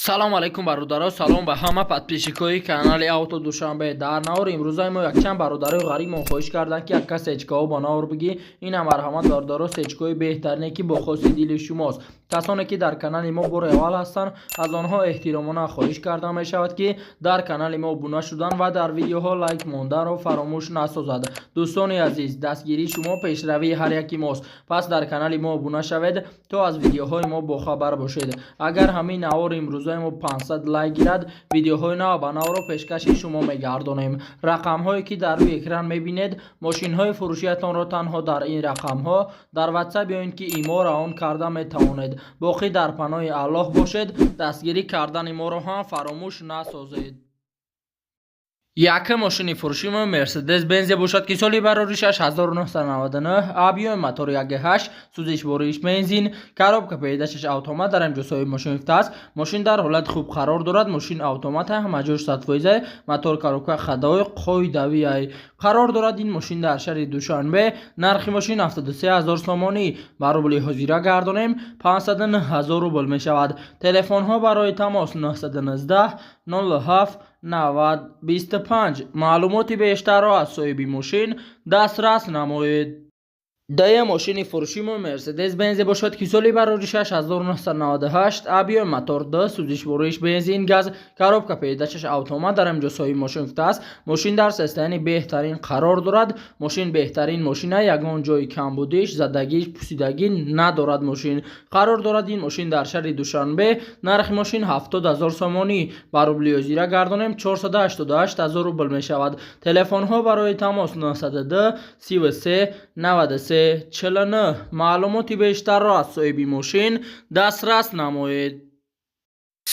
Салом алейкум, бародаро, салом ба ҳама подписчикои канали Авто Душанбе. Дар навори имрӯзаи мо якчанд бародарои ғарибмон хоҳиш карданд, ки якка сечкаҳо ба навор бигӣ. Ина, марҳамат, бародаро, сечкаҳои беҳтарине, ки бо хоси дили шумост. Касоне ки дар канали мо бори аввал ҳастанд, аз онҳо эҳтиромона хоҳиш карда мешавад, ки дар канали мо обуна шудан ва дар видеоҳо лайк монданро фаромӯш насозад. Дӯстони азиз, дастгирии шумо пешравии ҳар яки мост, пас дар канали мо обуна шавед, то аз видеоҳои мо бохабар бошед. Агар ҳамин навори имрӯзаи мо 500 лайк гирад, видеоҳои нав ба навро пешкаши шумо мегардонем. Рақамҳое ки дар рӯи экран мебинед, мошинҳои фурӯшиятонро танҳо дар ин рақамҳо дар Ватсап ё ин ки Имо равон карда метавонед. Боқӣ дар паноҳи Аллоҳ бошед, дастгирӣ кардани моро ҳам фаромӯш насозед. Якум мошини фурӯши мо Мерседес Бензе бошад, ки соли бароришаш 1999, объёми мотор 1,8, сӯзишвориш бензин, коробка передачаш автомат. Дар инҷо соҳиби мошин гуфтааст, мошин дар ҳолати хуб қарор дорад, мошин автомат, ҳамаҷош 100%, мотор, коробка ходовой қоидавиай. Қарор дорад ин мошин дар шаҳри Душанбе. Нархи мошин 73 ҳазор сомонӣ, ба рубли ҳозира гардонем, 509 ҳазор рубл мешавад. Телефонҳо барои тамос 919 07 90 25. Маълумоти бештарро аз соҳиби мошин дастрас намоед. Дуюм мошини фурӯши мо Мерседес Бензе бошад, ки соли бароришаш 1998, объёми мотор 2, сӯзишвориш бензин, газ, коробка передачаш автомат. Дар инҷо соҳиби мошин гуфтааст, мошин дар состоянии беҳтарин қарор дорад, мошин беҳтарин мошина, ягон ҷои камбудиш, задагиш, пусидагӣ надорад мошин. Қарор дорад ин мошин дар шаҳри Душанбе. Нархи мошин 70 ҳазор сомонӣ, ба рубли ҳозира гардонем, 488 ҳазор рубл мешавад. Телефонҳо барои тамос 902 33 93 49. Маълумоти бештарро аз соҳиби мошин дастрас намоед.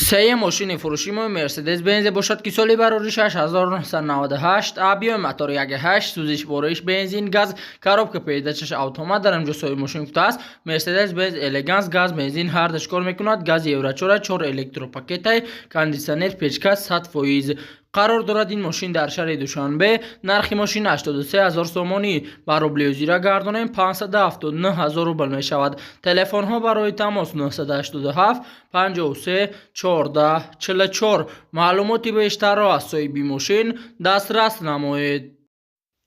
Сеюм мошини фурӯши мо Мерседес Бензе бошад, ки соли бароришаш 1998, объёми мотор 1,8, сӯзишвориш бензин, газ, коробка передачаш автомат. Дар инҷо соҳиби мошин гуфтааст, Мерседес Бенз Элеганс газ, бензин ҳардаш кор мекунад, газ Евро 4, 4 электропакетай, кондитсионер, печка 100%. Қарор дорад ин мошин дар шаҳри Душанбе. Нархи мошин 83 ҳазор сомонӣ, ба рубли ҳозира гардонем, 579 ҳазор рубл мешавад. Телефонҳо барои тамос 987 53 14 44. Маълумоти бештарро аз соҳиби мошин дастрас намоед.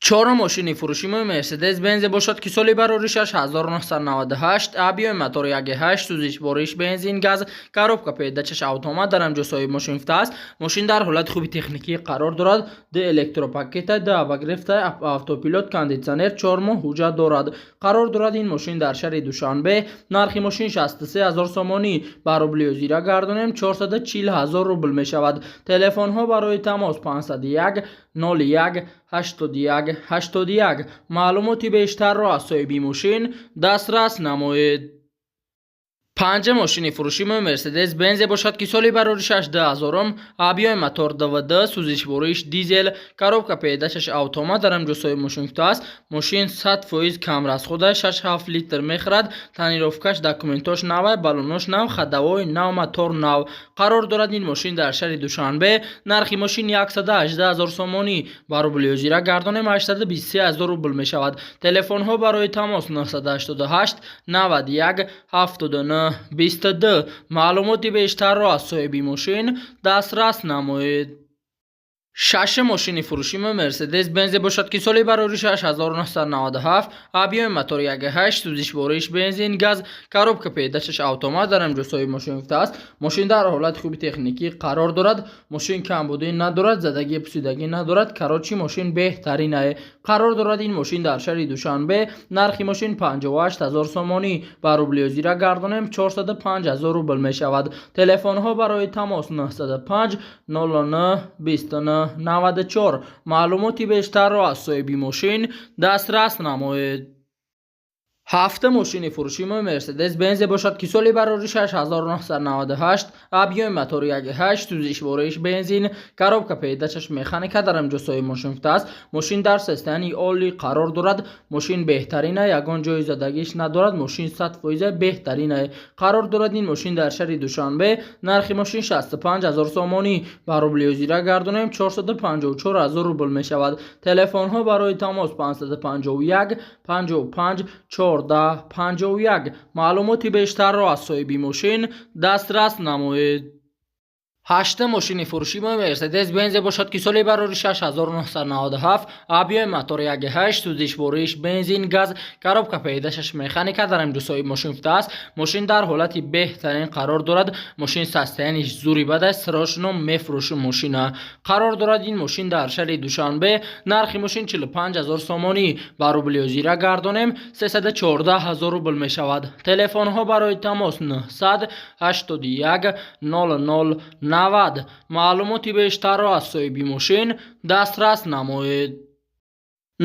Чорум мошини фурӯши мо Мерседес Бензе бошад, ки соли бароришаш 1998, объёми мотор 1,8, сӯзишвориш бензин, газ, коробка передачаш автомат. Дар инҷо соҳиби мошин гуфтааст, мошин дар ҳолати хуби техникӣ қарор дорад, ду электропакета, ду обогревта, автопилот, кондитсионер, 4 моҳ ҳуҷҷат дорад. Қарор дорад ин мошин дар шаҳри Душанбе. Нархи мошин 63 ҳазор сомонӣ, ба рубли ҳозира гардонем, 440 ҳазор рубл мешавад. Телефонҳо барои тамос 501 01 81 81. Маълумоти бештарро аз соҳиби мошин дастрас намоед. Панҷум мошини фурӯши мо Мерседес Бензе бошад, ки соли бароришаш 2000, объёми мотор 2,2, сӯзишвориш дизел, коробка передачаш автомат. Дар инҷо соҳиби мошин гуфтааст, мошин 100% камрасхода, 6-7 литр мехӯрад, тонировкаш, документош навай, баллонош нав, ходовой нав, мотор нав. Қарор дорад ин мошин дар шаҳри Душанбе. Нархи мошин 118 ҳазор сомонӣ, ба рубли ҳозира гардонем, 823 ҳазор рубл мешавад. Телефонҳо барои тамос 988 91 79 22. Маълумоти бештарро аз соҳиби мошин дастрас намоед. Шашум мошини фурӯши мо Мерседес Бензе бошад, ки соли бароришаш 1997, объёми мотор 1,8, сӯзишвориш бензин, газ, коробка передачаш автомат. Дар инҷо соҳиби мошин гуфтааст, мошин дар ҳолати хуби техникӣ қарор дорад, мошин камбудӣ надорад, задагӣ, пусидагӣ надорад, короче, мошин беҳтаринае. Қарор дорад ин мошин дар шаҳри Душанбе. Нархи мошин 58 ҳазор сомонӣ, ба рубли ҳозира гардонем, 405 ҳазор рубл мешавад. Телефонҳо барои тамос 905 09 29 94. Маълумоти бештарро аз соҳиби мошин дастрас намоед. Ҳафтум мошини фурӯши мо Мерседес Бензе бошад, ки соли бароришаш 1998, объёми мотори 1,8, сӯзишвориш бензин, коробка передачаш механика. Дар инҷо соҳиби мошин гуфтааст, мошин дар состоянии олӣ қарор дорад, мошин беҳтарина, ягон ҷои задагиш надорад, мошин 100% беҳтарина. Қарор дорад ин мошин дар шаҳри Душанбе. Нархи мошин 65 ҳазор сомонӣ, ба рубли ҳозира гардонем, 454 ҳазор рубл мешавад. Телефонҳо барои тамос 551 55 14 51. Маълумоти бештарро аз соҳиби мошин дастрас намоед. Ҳаштум мошини фурӯши мо Мерседес Бензе бошад, ки соли барори 6997, объёми мотор 1,8, сӯзишвориш бензин, газ, коробка передачаш механика. Дар инҷо соҳиб мошин гуфтааст, мошин дар ҳолати беҳтарин қарор дорад. Мошин состояниш зури бад аст, срочно мефурӯшем мошина. Қарор дорад ин мошин дар шаҳри Душанбе. Нархи мошин 45 ҳазор сомонӣ, ба рубли ҳозира гардонем, 314 ҳазор рубл мешавад. Телефонҳо барои тамос 981 00 90. Маълумоти бештарро аз соҳиби мошин дастрас намоед.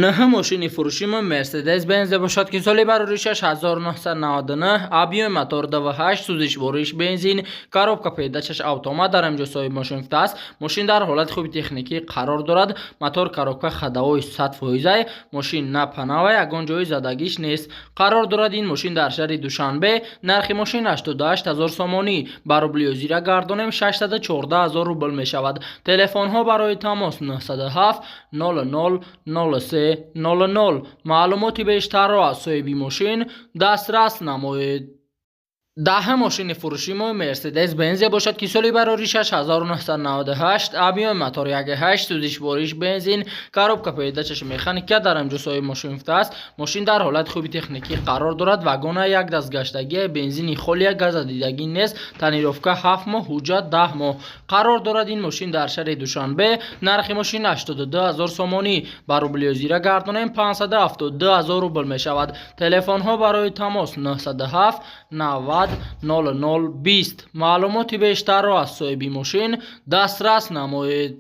Нӯҳум мошини фурӯши мо Мерседес Бензе бошад, ки соли барори 6999, объёми мотор 28, сӯзишвориш бензин, коробка передачаш автомат. Дар инҷо соҳиби мошин гуфтааст, мошин дар ҳолати хуби техникӣ қарор дорад. Мотор, коробка, ходовой 100%-ай. Мошин на панава, ягон ҷои задагиш нест. Қарор дорад ин мошин дар шаҳри Душанбе. Нархи мошин 88 ҳазор сомонӣ, ба рубли ҳозира гардонем, 614 ҳазор рубл мешавад. Телефонҳо барои тамос 907 00 03 00. Маълумоти бештарро аз соҳиби мошин дастрас намоед. Даҳум мошини фурӯши мо Мерседес Бензе бошад, ки соли барори 6998, объёми мотор 1,8, сӯзишвориш бензин, коробка передачаш механика. Дар инҷо соҳиби мошин гуфтааст, мошин дар ҳолати хуби техникӣ қарор дорад. Вагона як дастгаштагӣ, бензини холия, газадидагӣ нест, тонировка 7 моҳ, ҳуҷҷат 10 моҳ. Қарор дорад ин мошин дар шаҳри Душанбе. Нархи мошин 82 ҳазор сомонӣ, ба рубли ҳозира гардонем, 572 ҳазор рубл мешавад. Телефонҳо барои тамос 907 90 00 20. Маълумоти бештарро аз соҳиби мошин дастрас намоед.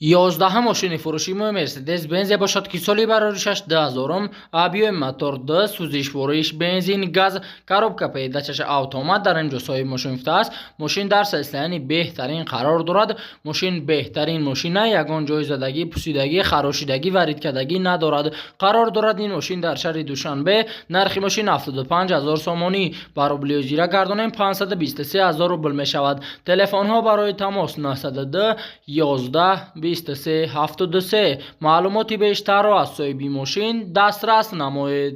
11-ум мошини фурӯши мо Мерседес Бензе бошад, ки соли барори 2000, объёми мотор 2, сӯзишвориш бензин, газ, коробка передачаш автомат. Дар инҷо соҳиби мошин гуфтааст, мошин дар состоянии беҳтарин қарор дорад. Мошин беҳтарин мошина, ягон ҷои задагӣ, пусидагӣ, харошидагӣ, варидкардагӣ надорад. Қарор дорад ин мошин дар шаҳри Душанбе. Нархи мошин 75 ҳазор сомонӣ, ба рубли ҳозира гардонем, 523 ҳазор рубл мешавад. Телефонҳо барои тамос 902 11 23 73. Маълумоти бештарро аз соҳиби мошин дастрас намоед.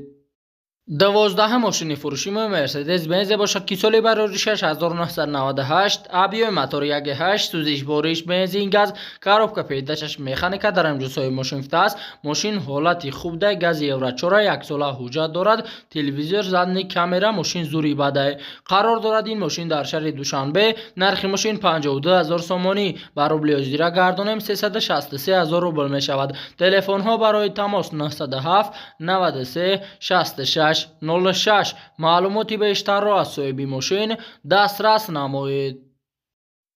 12-ум мошини фурӯши мо Мерседес Бензе бошад, ки соли барори 6998, объёми мотор 1,8, сӯзишвориш бензин, газ, коробка передачаш механика. Дар инҷо соҳиби мошин гуфтааст, мошин ҳолати хуб дай, гази евро 4, яксола ҳуҷҷат дорад, телевизор, задний камера, мошин зури бадай. Қарор дорад ин мошин дар шаҳри Душанбе. Нархи мошин 52 ҳазор сомонӣ, ба рубли ҳозира гардонем, 363 ҳазор рубл мешавад. Телефонҳо барои тамос 907 93 66 06. Маълумоти бештарро аз соҳиби мошин дастрас намоед.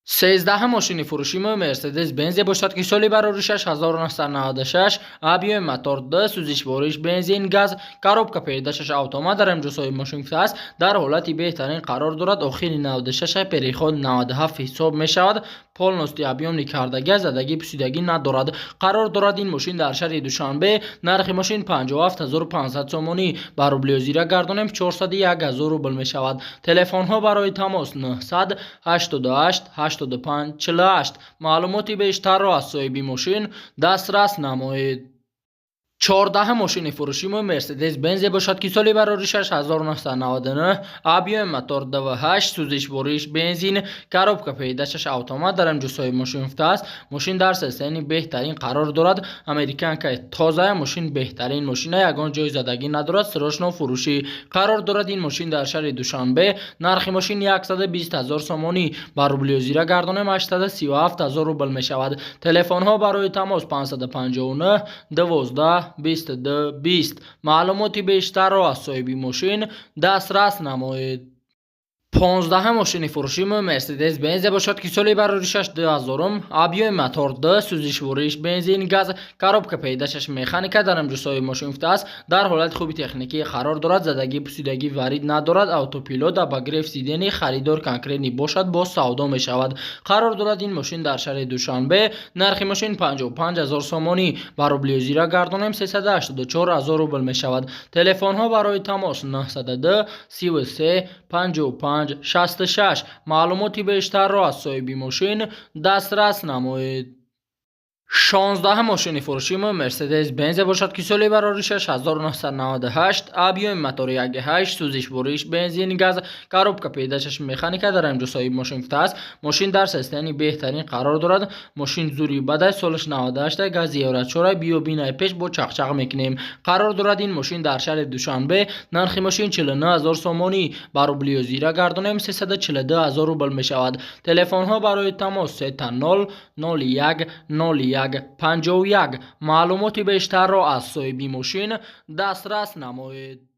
13-ум мошини фурӯши мо Мерседес Бензе бошад, ки соли барори 6996, объёми мотор 2, сӯзишвориш бензин, газ, коробка передачаш автомат. Дар инҷо соҳиби мошин гуфтааст, дар ҳолати беҳтарин қарор дорад. Охири 96, переход 97 ҳисоб мешавад. Полностью объёмный кардагӣ, задагӣ, пусидагӣ надорад. Қарор дорад ин мошин дар шаҳри Душанбе. Нархи мошин 57 500 сомонӣ, ба рубли ҳозира гардонем, 401 ҳазор рубл мешавад. Телефонҳо барои тамос 988 85 48. Маълумоти бештарро аз соҳиби мошин дастрас намоед. 14-ум мошини фурӯши мо Мерседес Бензе бошад, ки соли барори 6999, объёми мотор 28, сӯзишвориш бензин, коробка передачаш автомат. Дар инҷо соҳиби мошин гуфтааст, мошин дар состоянии беҳтарин қарор дорад. Американкаи тоза, мошин беҳтарин мошина, ягон ҷои задагӣ надорад. Срочно фурӯшӣ. Қарор дорад ин мошин дар шаҳри Душанбе. Нархи мошин 120 ҳазор сомонӣ, ба рубли ҳозира гардонем, 837 ҳазор рубл мешавад. Телефонҳо барои тамос 559 12 22 20. Маълумоти бештарро аз соҳиби мошин дастрас намоед. 15-ум мошини фурӯши мо Мерседес Бензе бошад, ки соли барори 2000, объёми мотор 2, сӯзишвориш бензин, газ, коробка передачаш механика. Дар инҷо соҳиби мошин гуфтааст, дар ҳолати хуби техникӣ қарор дорад, задагӣ, пусидагӣ, варид надорад, автопилот, обогрев сидений. Харидор конкретный бошад, боз савдо мешавад. Қарор дорад ин мошин дар шаҳри Душанбе. Нархи мошин 55 ҳазор сомонӣ, ба рубли ҳозира гардонем, 384 ҳазор рубл мешавад. Телефонҳо барои тамос 902 33 55 66. Маълумоти бештарро аз соҳиби мошин дастрас намоед. 16-ум мошини фурӯшии мо Мерседес Бензе бошад, ки соли бароришаш 1998, объёми мотори 1,8, сӯзишвориш бензин, газ, коробка передачаш механика. Дар инҷо соҳиби мошин гуфтааст, мошин дар состоянии беҳтарин қарор дорад. Мошин зури бадай, солаш 98, гази евро 4, биёбинай пеш бо чақчақ мекунем. Қарор дорад ин мошин дар шаҳри Душанбе. Нархи мошин 49 ҳазор сомонӣ, ба рубли ҳозира гардонем, 342 ҳазор рубл мешавад. Телефонҳо барои тамос 000 01 01 51. Маълумоти бештарро аз соҳиби мошин дастрас намоед.